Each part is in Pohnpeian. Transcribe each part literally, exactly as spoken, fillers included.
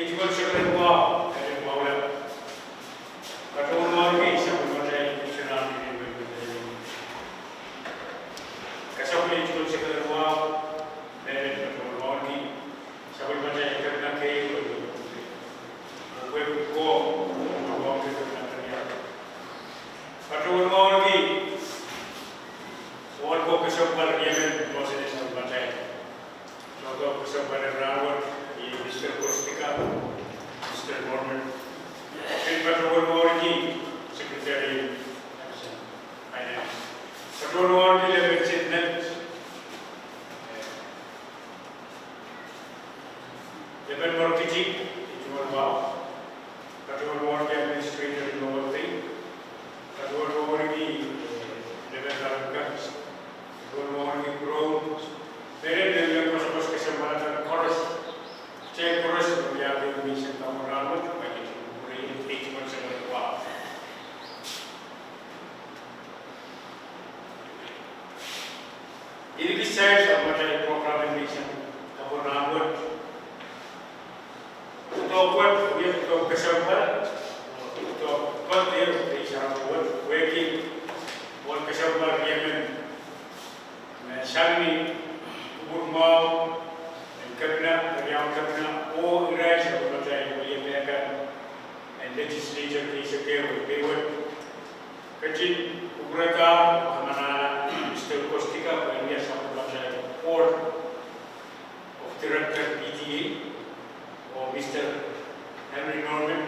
Ehu tuwen seken wahu, eden wahu lap. Patohwan wauneki sapwellimatail, irail en wehwehki. Kesempwal ehu tuwen seken wahu, mehlel patohwan wauneki sapwellimatail kepina kei, oh pwe ko, patohwan wauneki kepina kei. Patohwan wauneki, oh ko kesempwal riemen, oh sene sapwellimatail. Tohto kesempwal en rahnwet, iei Mister Kostika, Mister Norman. Pil patohwan wauneki Secretary, Finance. Patohwan wauneki Lepen Sidnet. Lepen Morkitik, ehu tuwen wahu. Patohwan wauneki Administrator en Lowell Bay. Patohwan wauneki, eh, Lepen Karamkan. Patohwan wauneki Brown. Mehlel me wia koasoakoas kesempwal akan koaros. Kitail koaros me wia menseng kapwurahn wet, pwe kitail kupwure ehu tuwen seken wahu. Ih kitail sapwellimatail program en menseng kapwurahn wet. Doadoahk wet, wia doadoahk kesempwal, doadoahk wet, wia sarawi wet, wehwehki, oh kesempwal riemen. Me sang ni kupwur mwahu en kepina, keriaun kepina, oh irail sapwellimatail wiepe kan en legislature keisek ehu, pei wet. Ketin kupwurda, kamanahla Mister Kostika pwe en wia sapwellimatail Board of Director P T A, oh Mister Henry Norman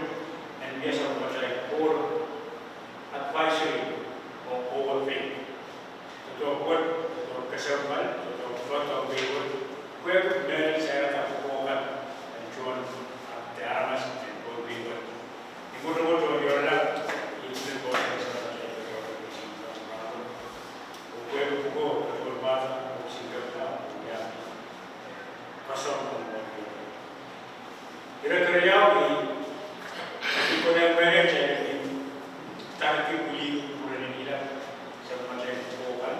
en wia sapwellimatail Board Advisory oh Board of Faith. Doadoahk wet, doadoahk kesempwal, doadoahk wet, doadoahk wet. Pwehki mehlel sairada pwukoa kan en tohn ahpw de aramas en pwehki wet. Ni mwotomwot oh ni oaralap, I pil pwosoned sapwellimatail patohwan menseng kapwurahn wet. Oh pwehki pwukoa, patohwan wahda, oh singkapda, oh wia koasoandi. Ire keriau, I pil konehng menet en tariki pwili kupwuren ila sapwellimatail pwukoa kan,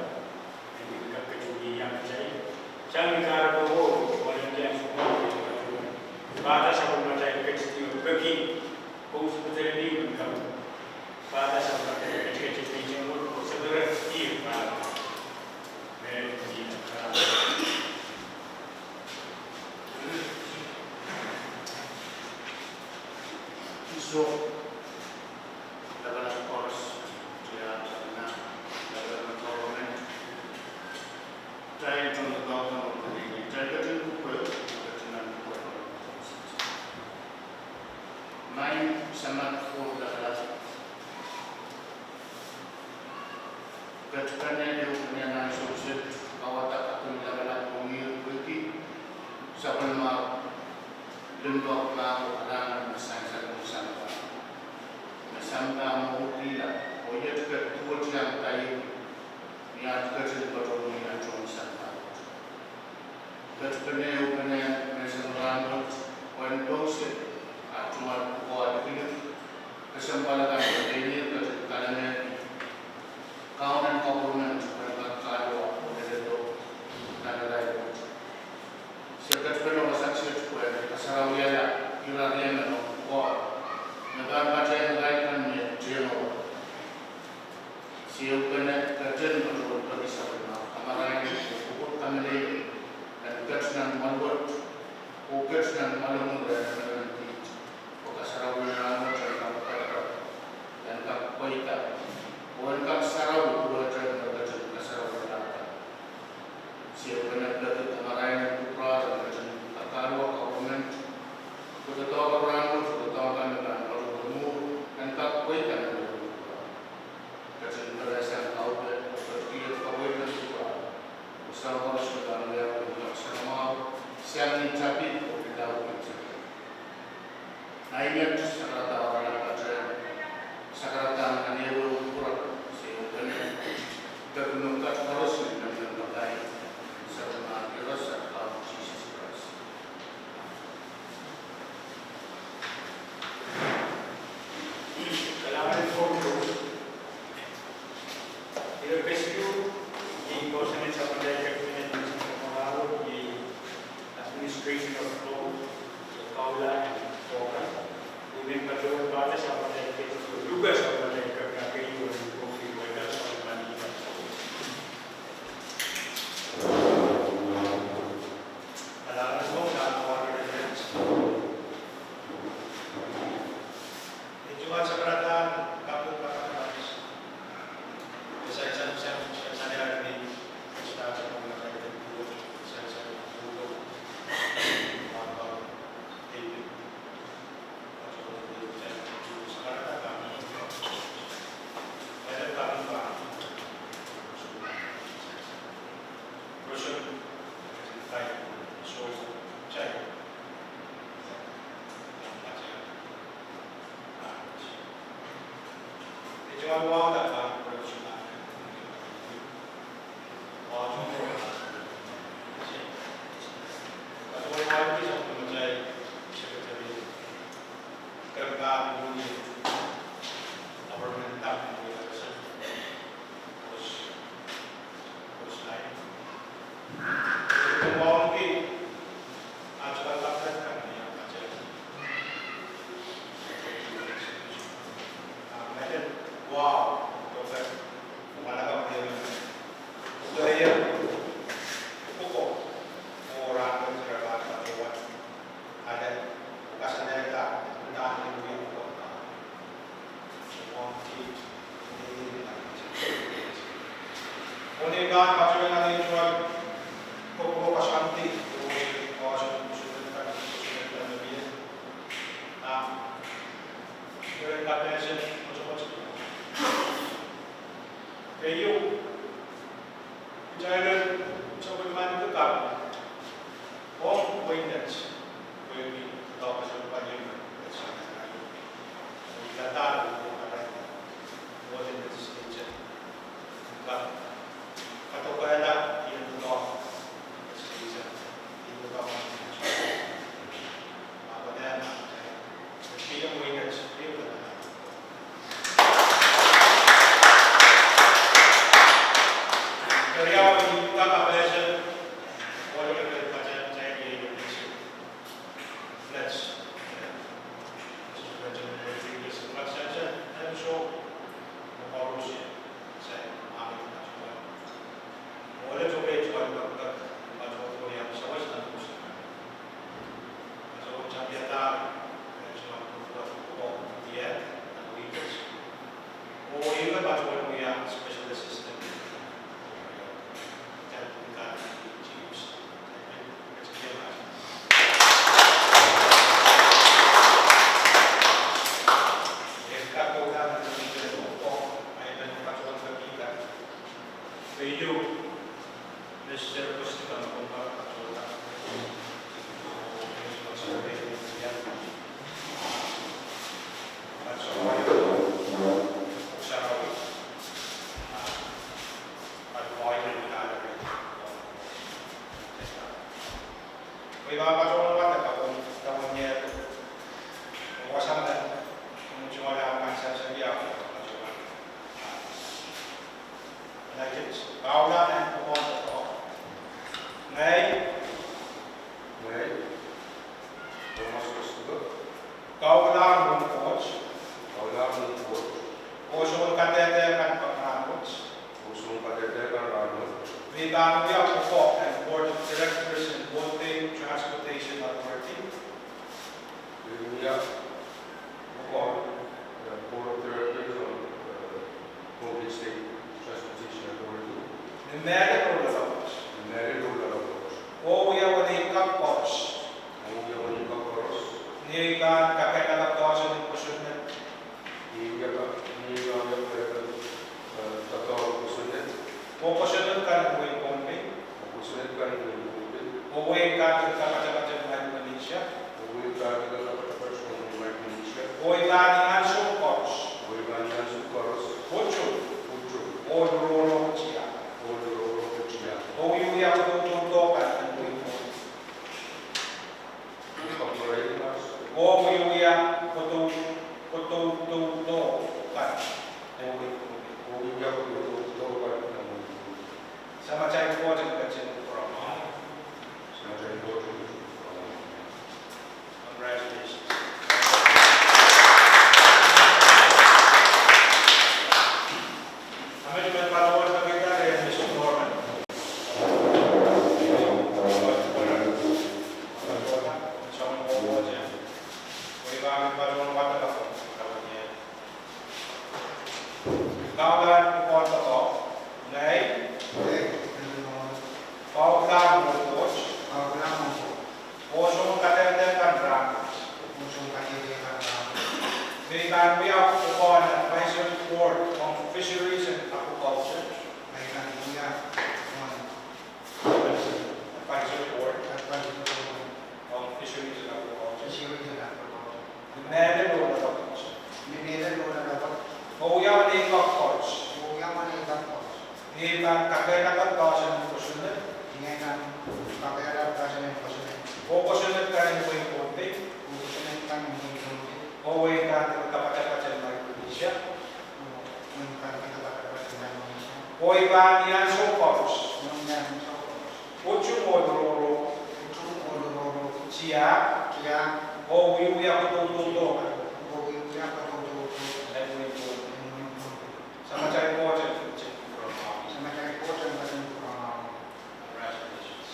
en kin kak ketin iang kitail. Sang ni kahrepe wo, I pil konehng menet en pahda sapwellimatail ketidi oh peki, oh sapwellimatail ni men kak pahda sapwellimatail ketiketin menseng wet, oh sapwellimatail ni pahda. Menet ni kak. Iso, lapalap koaros, tiahk, sapwna, lapalap en government. Kitail tohndoadoahk kan oh kitail ketin kupwure, ketin nan kupwure. Maing Samat Koht Lapalap, ketpene ehupene nan ansou kiset, kauwada kaping lapalap ong ihr pwehki sapwellimomwi limpoak mwahu oh kalahngan me sansal sang sampah. Me sampah mourkihla, oh iet ke duwehte iang kaiahki ni at ketin patohwan wia tohn sampah. Ketpene ehupene menseng rahn wet, oh en pousehla tungoal pwukoa likilik, kesempwal akan me pein ihr ketin kalinganki Kaunen Government pwehn kak kahluwa oh leledo nan irail wet. Se ketpene wasa kiset pwehn kasarawihala ira riemen oh pwukoa me pahn patehng irail kan me tengoro. Se ehupene ketin patohwan peki sapwellimomwi kamarain oh kupwur kamehlele en ket nan mwoal wet, oh ket nan mwoalomwi rehn emenemen kiht, pwe kasarawi en rahn wet en kak pwarada, en kak pweida, oh en kak sarawi duwehte me ketin kasarawihalahda. Se ehupene peki kamarain en kupwurada me ketin kak kahluwa government, doadoahk en rahn wet, doadoahk kan me pahn patohwan mwuhr, en kak pweida nan ehu kupwur. Ketin perehsang kaudok, oh ketin kihong kaweid en kupwur. Oh soahng koaros me pahn wiawi en kak saramwahu, sang ni tapi oh pilawa en tapi. Naimet sakarada oaralap patehng, sakarada nan ehu kupwur, se ehupene peki me kat koaros en emenemen pakai, sapwellimomwi Iehros, Kaun Sises Krais. Kalahngan en Koht. Ire kesiluh, iei kousoan en sapwellimatail ketpene en menseng kapwurahn wet, iei Administration of Law, Kaula, Keieu, kitail en sapwellimaniki kaping ong wehin Nett, pwehki doadoahk en palimen, Ngehi, ngehi, Thomas Christopher, kauwehla rehn Koht, kauwehla rehn Koht, oh soun kadehde kan pahn rahnwet, oh soun kadehde kan rahnwet, me I pahn wia pwukoa en Board of Directors en Pohnpei Transportation Authority. Me I wia pwukoa en Board of Directors en, eh, Pohnpei State Transportation Authority. Ni mehlel oh loalopwoat. Ni mehlel oh loalopwoat. Oh wia weneu kak koaros. Oh wia weneu kak koaros. Ni ei pahn kakehlaka poahsoan en kosonned. Ni ei pahn, ni ei pahn kakehlaka, eh, poahsoan en kosonned. Oh kosonned kan en wehin Pohnpei. Oh kosonned kan en wehin Pohnpei. Oh wehi kan en kapatapat en Micronesia. Oh wehi kan en kapatapat en Micronesia. Oh I pahn ni ansou koaros. Oh I pahn ni ansou koaros. Pwutu. Pwutu. Oh lurohrohng tiahk. Oh lurohrohng tiahk. Oh I wia pwukoa kan en wehi Pohnpei. Oh I wia pwukoa, pwukoa, pwukoa kan en wehi Pohnpei. Oh I wia pwukoa, pwukoa kan en wehi Pohnpei. Samatail Koht en ketin kupwuromwahu. Samatail Koht en ketin kupwuromwahu. Congratulations. Pahn ni ansou koaros. Ni ansou koaros. Utung oh lororo. Utung oh lororo. Tiahk. Tiahk. Oh wiewia kodoudoudohng. Oh wiewia kodoudoudohng. Samatail Pohnpei. Samatail Pohnpei. Congratulations.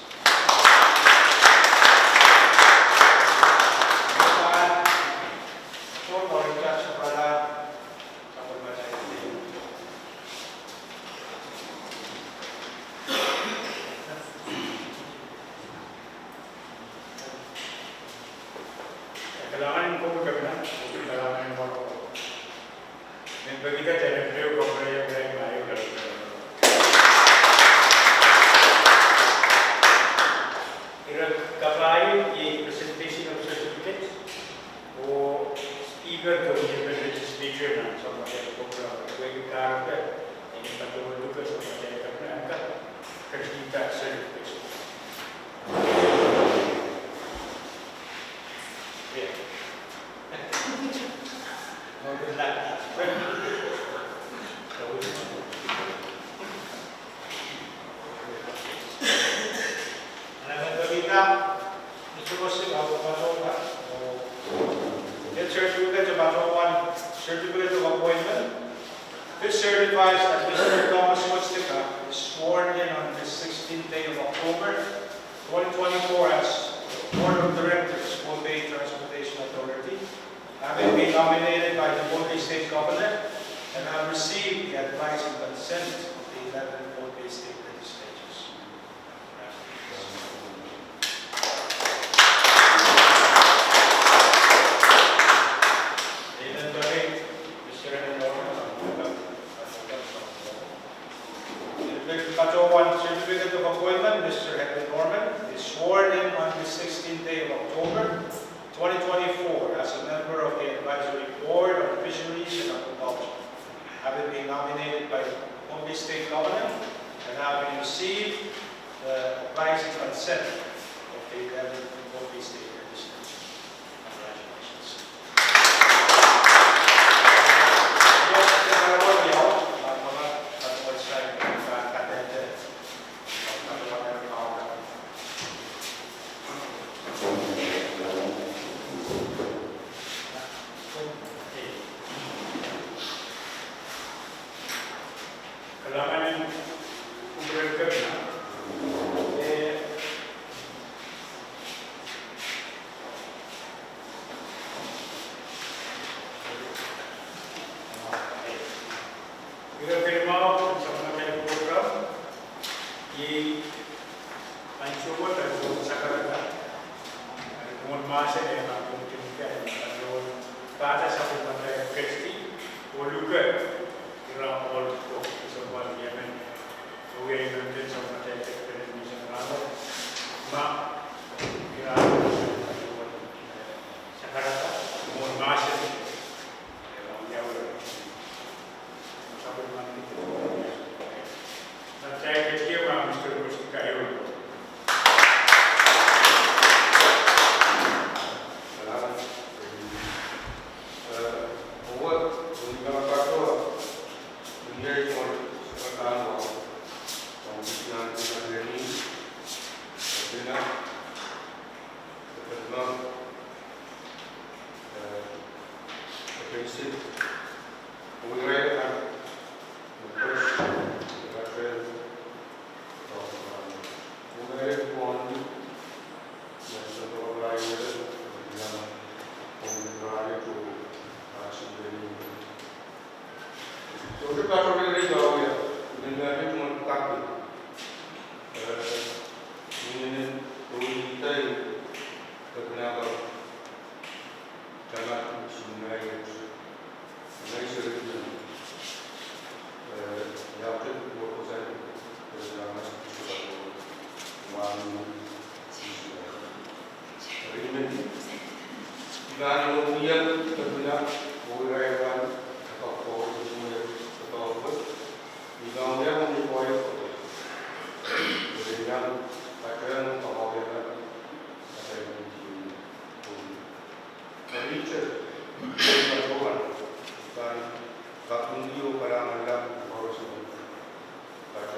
Ire kapai iei presentation of certificate, oh speaker, community legislature nan sounpatail program, wehwehki kahrepe, en patohwan luke sounpatail kepina en kak ketikihda certificate. Certificate of appointment. Certificate of appointment. This certifies that Mister Thomas Westika is sworn in on the sixteenth day of October, twenty twenty-four as Board of Directors, Pohnpei Transportation Authority, having been nominated by the Pohnpei State Governor and have received the advice and consent of the eleven Pohnpei State Legislatures. Patohwan certificate of appointment, Mister Henry Norman is sworn in on the sixteenth day of October, twenty twenty-four, as a member of the advisory board on fisheries and aquaculture, having been nominated by the Pohnpei State Governor and having received the advice and consent of the eleven Pohnpei State Legislature. Congratulations. Kalahngan en kupwuren kepina. Eh, ire keimah en sounpatail program, iei ansou wet, ansou sakarada. Eri kumwail mahsen en pahn kin timke, pahn pahn pahn sapwellimatail Kristi, oh luke ira ohl ko, sounpar Yemen, oh iei Yemen, sounpatail Yemen, misen rano, ma ira ohl sakarada, kumwail mahsen. Sohte patohwan ire ieu, nin mehte tungoal kak, eh, nin, nin, nin, nin, nin, Tamata, Siluh, Naiet, Naiserihkan, eh, Iapwtet, Wokosan, eh, Lamas, Sipatu, Manu, Sisila. Eri men, I pahn ong ie kepina oh irail pahn kak koaros me kak wet. I pahn wia ong ie koaros. Eri I pahn patohwan kapakap ie kan. Eri Teacher, I pahn patohwan, I pahn kapingki oh kalahnganla koaros me patohwan.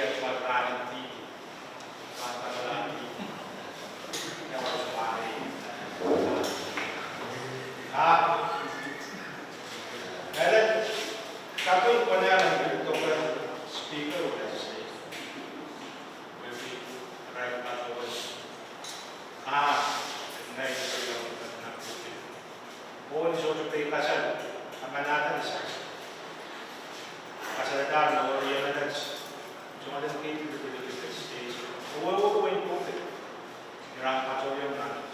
eh, tuan rahnen dihdi. Tuan rahnen dihdi. Ia wasa wari. Ah. Eri, kaping konehng en pil doken speaker wet state. Wehwehki irail patohwan. Ah, ngehi sohte iang nan pulpit. Oh ni sohte pein kasal, amanahda ni sas. Kasalehda oh riemen et. Soangen kei pil pil pil stage. Oh, oh, oh, oh, oh. Ni rahn patohwan nan.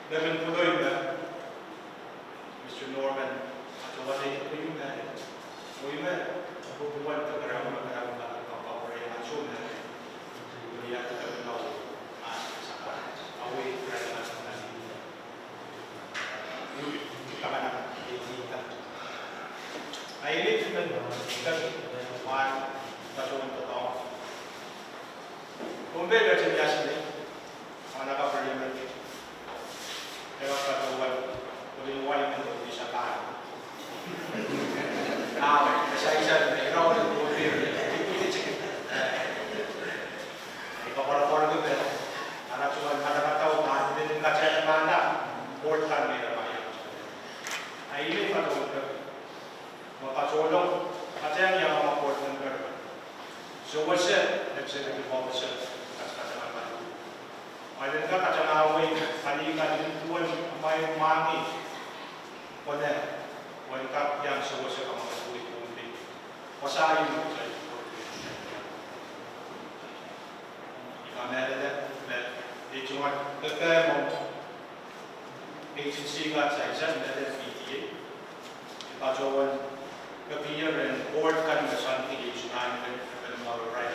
Lepin pwuloime. Mister Norman, a tohn ei pwuloime. Pwuloime, a pwuhwan de karaun me karaun me karaun me karaun me karaun. Pwuloime, a tohn ei pwuloime. Awei, karaun me karaun. Pwuloime, karaun me karaun. Ahi me pwuloime, karaun me karaun. Patohwan patohwan. Pohnpei ketin iasini. Mwahnakapw riemen. Ira patohwan, olin wai men de pisa kan. Ah, saisai me ira olin kohdi. Ih koapworopwor kepwe. Ara tuan madamadau kan, de nin katail pahn da. Board kan me ira pahn. Ahi me patohwan. Me patohwan, katail iang me board member. Sewese, executive officer, katail katail pahn. Ahi me katail katail wei, kali kali tuan, mai mangi. Kone, wehn kak iang sewese kama kasuwe kundi. Koasoi me sai. Ih kamehlele, me, ih tungoal, pepehm ong. Agency kan sansal me lel P T A. Ih patohwan kekier en board kan me sang ki ih tungoal me, me, me, me, right.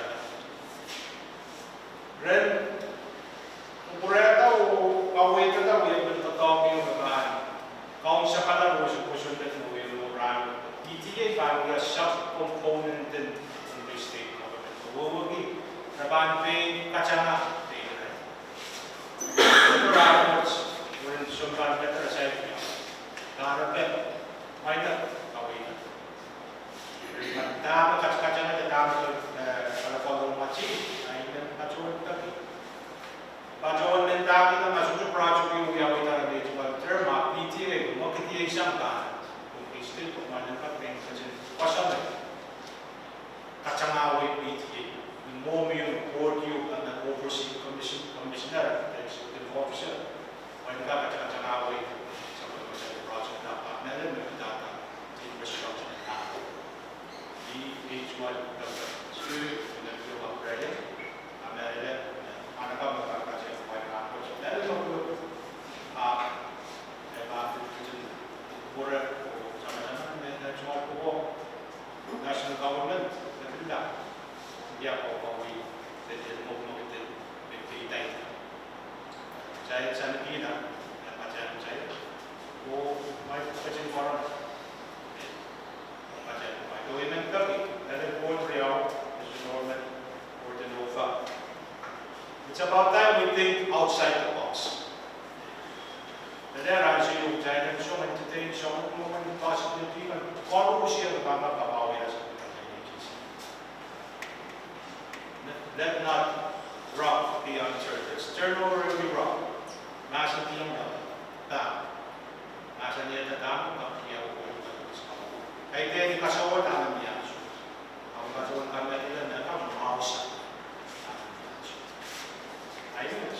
Ren, pwurehda oh, kaweidada oh, e pil doadoahk me pahn. Kaun sakalar oh, se pwoson de oh, e mo rahn. P T A pahn wia sub-component en, en state government. Wehwehki, re pahn pein katanga, pein re. Rahn wet, weren sounpar me tara sai pia. Kahrepe, maina, kaweid. Dahme kat, katanga de dahme, eh, kalakolong mati, ahi me patohwan peki. Patohwan men dahme ma sohte project ieu wiawi dahme me tuan term a P T A, me ketiei sang kan. Ong state government kan pein ketin koasoia. Katangawei P T A, ni mwohmwi ong board ieu, and the overseeing commission, commissioner, executive officer. Wehn kak katangawei, soangen project na pahn mehlel me dahme, infrastructure na. Ih, ih tungoal, spirit, ih tungoal prayer. Amehlele, mwahnakapw me kak katail wai kan, mehlel me pwulo. Ah, e pahn pil ketin, pwure, oh, samataman, me, me tungoal pwuko. National government, me pil da. Ia pwuko wei, de, de, mo, mo, de, de, de, de, de. Sai, sai, ih na, e pahn sai, sai. Oh, mai, ketin koaros. It's about time we think outside the box. Let, let, I see you, Janet, so entertain, so, possibility, and koaros, yeah, the Baba, Baba, we are. Let not rock be unturned. Let's turn over every rock. Mahsen iang rock. Back. Mahsen iang rock. Kaidehn kasohwa dahme mie ansou. Ahmw kasohwa dahme mie ansou. Ahi me,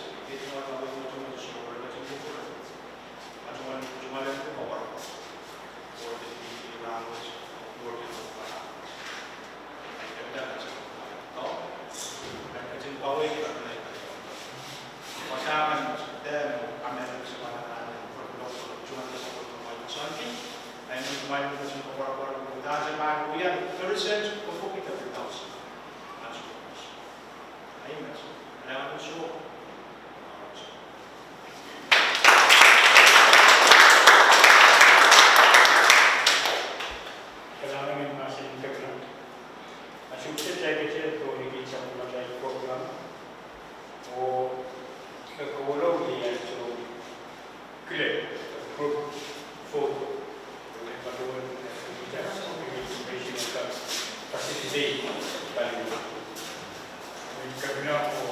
Kawehwe kitail. Wasa kan, dahme kamehlele se pahn ahneki, for the love of John, the Lord of the Lord Sunday. Ahi, kumwail men koapworopwor me udahn se pahn wia the result of the thousand. Amen. Ahi, men. Ahi, men. So, kalahngan en mahsen en Kauno. Ahnsou kiset kitail ketido oh likih sapwellimatail program. Oh, e kohla wia ansou kile, group photo. E patohwan, e, information of that facility. Pali. Kauno.